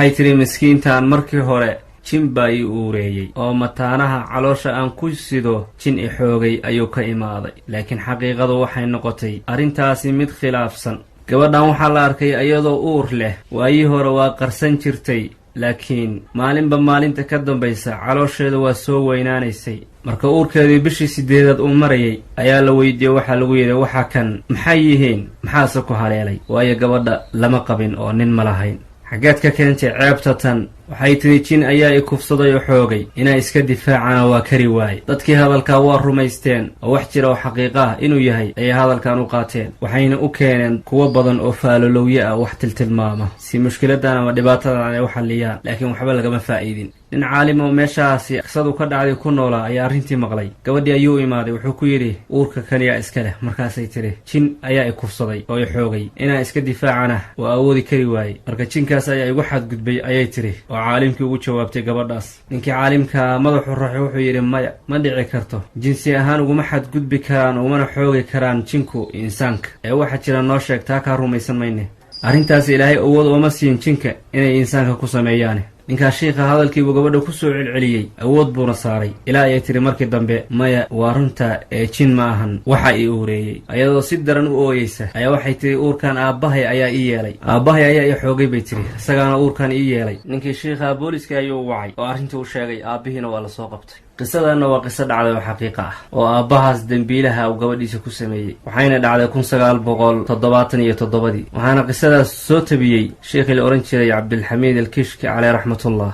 Waxay tidhi miskiintan, markii hore jin baa ii uureeyey, oo mataanaha caloosha aan ku sido jin i xoogay ayuu ka imaaday. Laakiin xaqiiqadu waxay noqotay arrintaasi mid khilaafsan. Gabadhan waxaa la arkay iyadoo uur leh. Waayii hore waa qarsan jirtay, laakiin maalinba maalinta ka dambaysa caloosheeda waa soo weynaanaysay. Marka uurkeedii bishii 8aad uu marayay ayaa la weydiiyey. Waxaa lagu yidhi, "Waxa kan maxay yihiin? Maxaase ku haleelay?" Waayo, gabadha lama qabin oo nin ma lahayn. "Xaggeed ka keentay ceebta tan?" Waxay tidhi, "Jin ayaa i kufsaday oo xoogay, inaa iska difaacana waa kari waaye." Dadkii hadalkaa waa rumaysteen, oo wax jira oo xaqiiqa ah inuu yahay ayay hadalkan u qaateen. Waxayna u keeneen kuwo badan oo faalolowye ah, wax tiltilmaama, si mushkiladan ama dhibaatadan ay u xalliyaan, laakiin waxba lagama faa'iidin. Nin caalim oo meeshaasi qisadu ka dhacday ku noolaa ayaa arrintii maqlay. Gabadhii ayuu imaaday. Wuxuu ku yidhi, "Uurka kaniyaa iska leh?" Markaasay tidhi, "Jin ayaa i kufsaday oo i xoogay, inaan iska difaacana waa awoodi kari waayey, marka jinkaas ayaa igu xadgudbay," ayay tidhi oo caalimkii ugu jawaabtay gabadhaas. Ninkii caalimka madaxu ruuxay. Wuxuu yidhi, "Maya, ma dhici karto. Jinsi ahaan uguma xadgudbi karaan, ugumana xoogi karaan jinku insaanka. Ee waxa jira noo sheeg, taa kaa rumaysan mayne. Arrintaas Ilaahay awood ooma siin jinka inay insaanka ku sameeyaane." Ninkaa shiikha hadalkiibuu gabadha ku soo celceliyey, awood buuna saaray, ilaa ayay tiri markii dambe, "Maya, waa runta, ee jin ma ahan waxa ii uureeyey." Ayadoo si daran u ooyeysa ayaa waxay tiri, "Uurkan aabbahay ayaa ii yeelay, aabbahay ayaa ii xoogay," bay tiri, "isagaana uurkan ii yeelay." Ninkii shiikha booliska ayuu wacay oo arrintii u sheegay. Aabbihiina waa lasoo qabtay. Qisadanna waa qiso dhacday oo xaqiiqa ah, oo aabbahaas dembiilaha uu gabadhiisa ku sameeyey. Waxayna dhacday 1977-dii, waxaana qisadaas soo tabiyey sheikhii la odhan jiray Cabdilxamiid Alkishki, caleyh raxmatullah.